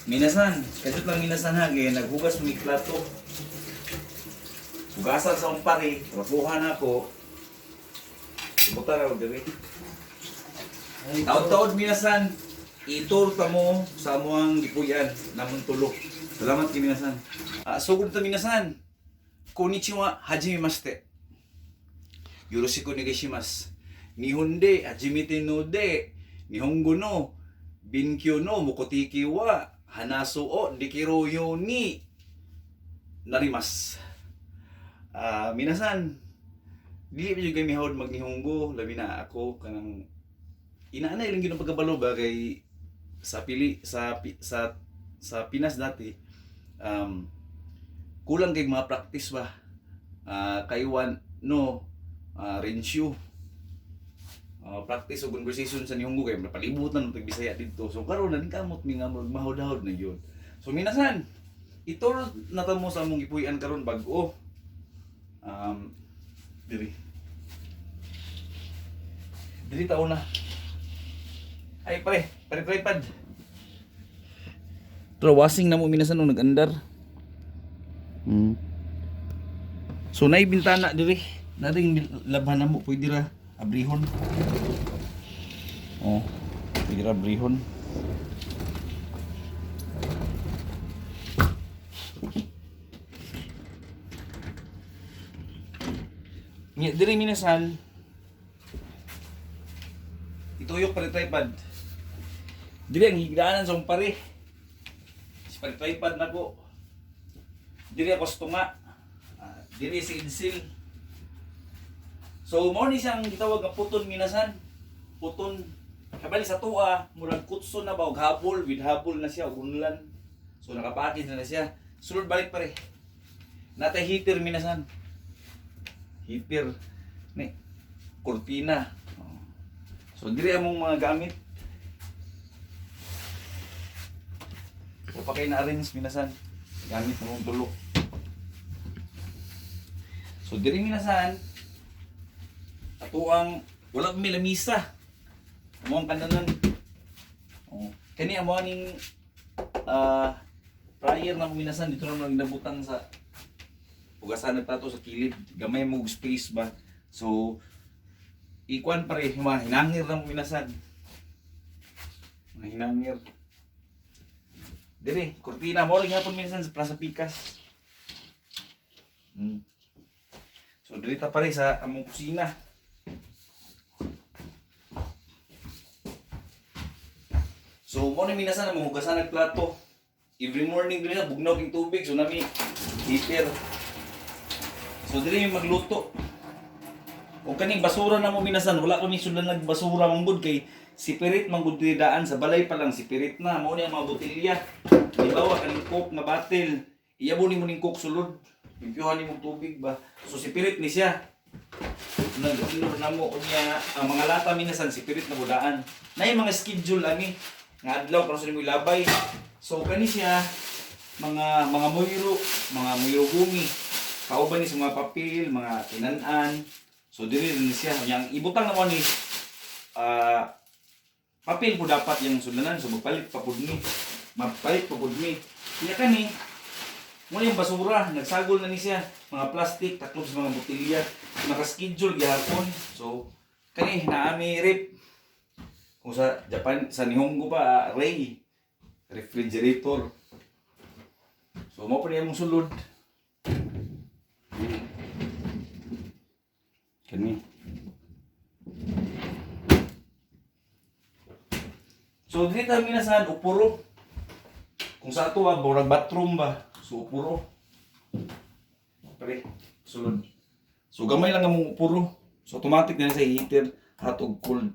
Minasan, kadtut lang minasan ha, kaya naghugas mi plato. Hugasan sa akong pare, rapuhan ako. Ibuta ra og diri. Taod-taod minasan, itur ta mo sa amuang gipuy-an namon tulo. Salamat kay minasan. Ah, sugod ta minasan. Konnichiwa, hajimemashite. Yoroshiku onegaishimasu. Nihon de hajimete no de nihongo no benkyo no mokuteki wa hanasu o dekiru you ni narimasu. Ah, minasan, dili pa jud kay mihawd mag-Nihongo, labi na ako kanang inaanay lang gyud ang pagkabalo ba kay sa pili sa pi- sa sa Pinas dati, kulang kay mga practice ba. Ah, kaiwan no rensyu, practice og conversation sa Nihongo kay napalibutan ng Bisaya didto. So karon na kamot mi nga murag mahod-hahod na gyud. So minasan, ituro na ta mo sa among gipuy-an karon bag-o. Diri. Diri ta una. Ay pare, pare tripod. Pero wasing na mo minasan nung nag-andar. So naay bintana diri. Naring labhan na mo, pwede ra abrihon. Oh, pwede ra abrihon. Nya diri minasan. Ituyok pa tripod. Diri ang higdaanan sa akong pare. Si pare tripod na ko. Diri ako sa tunga. Ah, diri si Insil. So mo ni siyang gitawag nga puton minasan. Puton. Kabali sa tuwa, murag kutso na ba og habol, with habol na siya og unlan. So nakapackage na siya. Sulod balik pare. Natay heater minasan. Heater ni kurtina. Oh. So diri among mga gamit. O pa kay na-arrange minasan. Gamit namong tulo. So diri minasan ato ang wala mi lamisa. Amo ang kananan. Oh. Kani amo aning fryer na minasan dito na lang nabutang sa hugasan nagtato sa kilid. Gamay mo og space ba. So ikuan pare mga hinangir na mo minasan. Mga hinangir. Dire, kurtina mo rin hapon minsan sa Plaza Pikas. So diri ta pare sa among kusina. So mo ni minasan among hugasan ng plato. Every morning diri na bugnaw king tubig so nami heater. So diri mi magluto. O kaning basura na mo minasan, wala kami sudan nagbasura manggod kay separate manggod diri daan sa balay pa lang separate na mao ni ang mga botelya. Halimbawa kaning Coke nga bottle, iyabo nimo ning Coke sulod. Limpyuhan nimo tubig ba. So separate ni siya. Nag-inom na mo unya ang mga lata minasan separate na budaan. Na yung mga schedule ani nga adlaw para sa nimo ilabay. So kani siya mga muyro, mga muyro gumi. Kauban ni sa mga papel, mga tinan-an. So diri rin siya. Yang ibutang na mo ni papel po dapat yung sudlanan. So magpalit pa pud ni. Magpalit pa pud ni. Kaya kani mo yung basura, nagsagol na ni siya. Mga plastic, taklob sa mga botelya. Nakaschedule gihapon. So kani naami rep. Kung sa Japan, sa Nihongo pa, Ray, refrigerator. So mo pa niya mong sulod. Kani. So dili ta minasan upuro. Kung sa ato ah, murag bathroom ba. So upuro. Pre, sulod. So gamay lang among upuro. So automatic na sa heater, hot ug cold.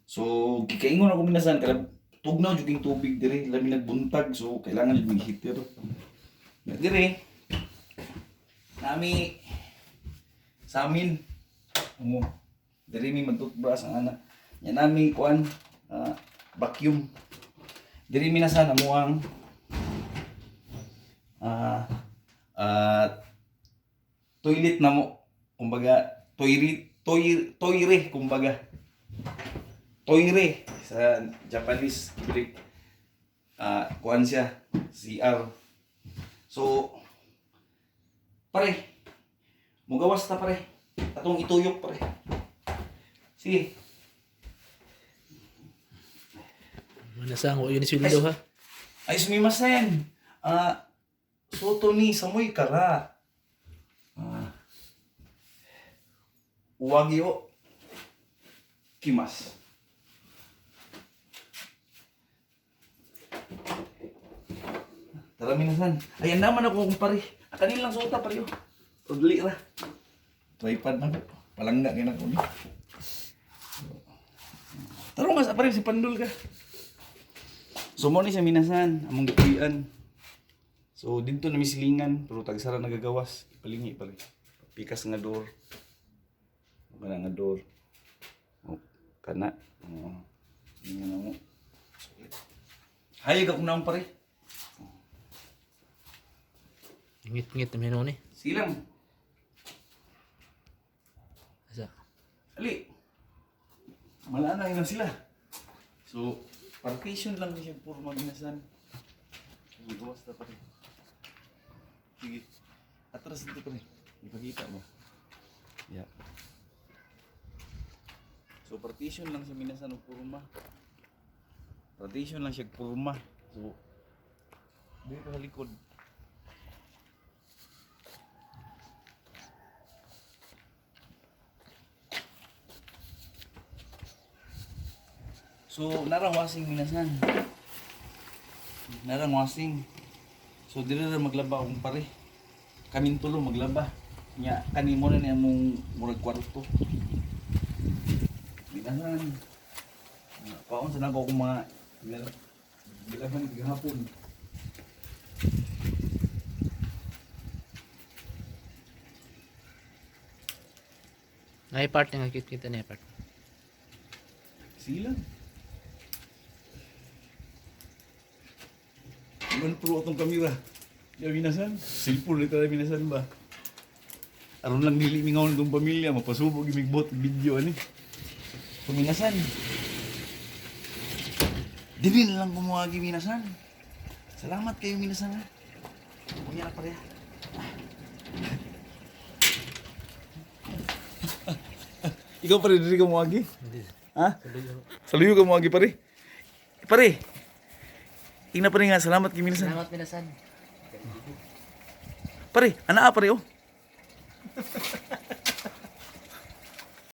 So gikaingon ako minasan kada tugnaw jud king tubig diri, labi nagbuntag so kailangan jud mig heater. Diri nami sa amin mo diri mi mag-toothbrush ang ana. Nya nami kuan vacuum. Diri minasan amo ang toilet na mo. Kumbaga toilet toy toire kumbaga. Toire sa Japanese diri. Kuan siya, CR. So, pare, mugawas ta, pare. Atong ituyok, pare. Sige. Manasang wa yun ni sweldo ha. Ay, sumimasen. Soto ni samoy kara. Uwagi o kimas. Tara, minasan. Ayan naman ako kumpare. Kanin lang suota, pare, oh. Udli ra. Tripod na ko. Palangga kay nako ni. Taro nga sa pare si Pandul ka. So mo ni siya, minasan, among gipuy-an. So didto na misilingan pero tagsara nagagawas, ipalingi pare. Pikas nga door. Kana nga door. Oh, kana. Oh. Ingan na mo. Hayag ako naong, pare. Ngit-ngit naman yun eh. Silang. Asa. Ali. Wala na yun sila. So, partition lang siya puro, minasan. Sige, gawas na, pare. Sige. Atras dito, pare. Ipakita mo. Yeah. So, partition lang siya, minasan, og purma. Partition lang siya purma. So, dito sa likod. So, narang wasing, minasan. Narang wasing. So, dili ra maglaba akong pare. Kaming tulo maglaba. Nya, kanimo na niya mong murag kwarto. Minasan. Paon sa nako akong mga gilaban gihapon. Ay part nga cute kita na part. Sila. Iwan pro atong kamera. Ya, minasan. Cellphone ito na, minasan ba? Aron lang dili mingaw ng pamilya, mapasubog imigbot video ani. So, minasan. Dili na lang kumuha, minasan. Salamat kayo, minasan, ha. Kunya na pareha. Ikaw pare, dili ka muagi? Hindi. Ha? Saluyo ka muagi, pare. Pare. Tingnan, pare, nga salamat kay minasan. Salamat, minasan. Pare, ana pare oh.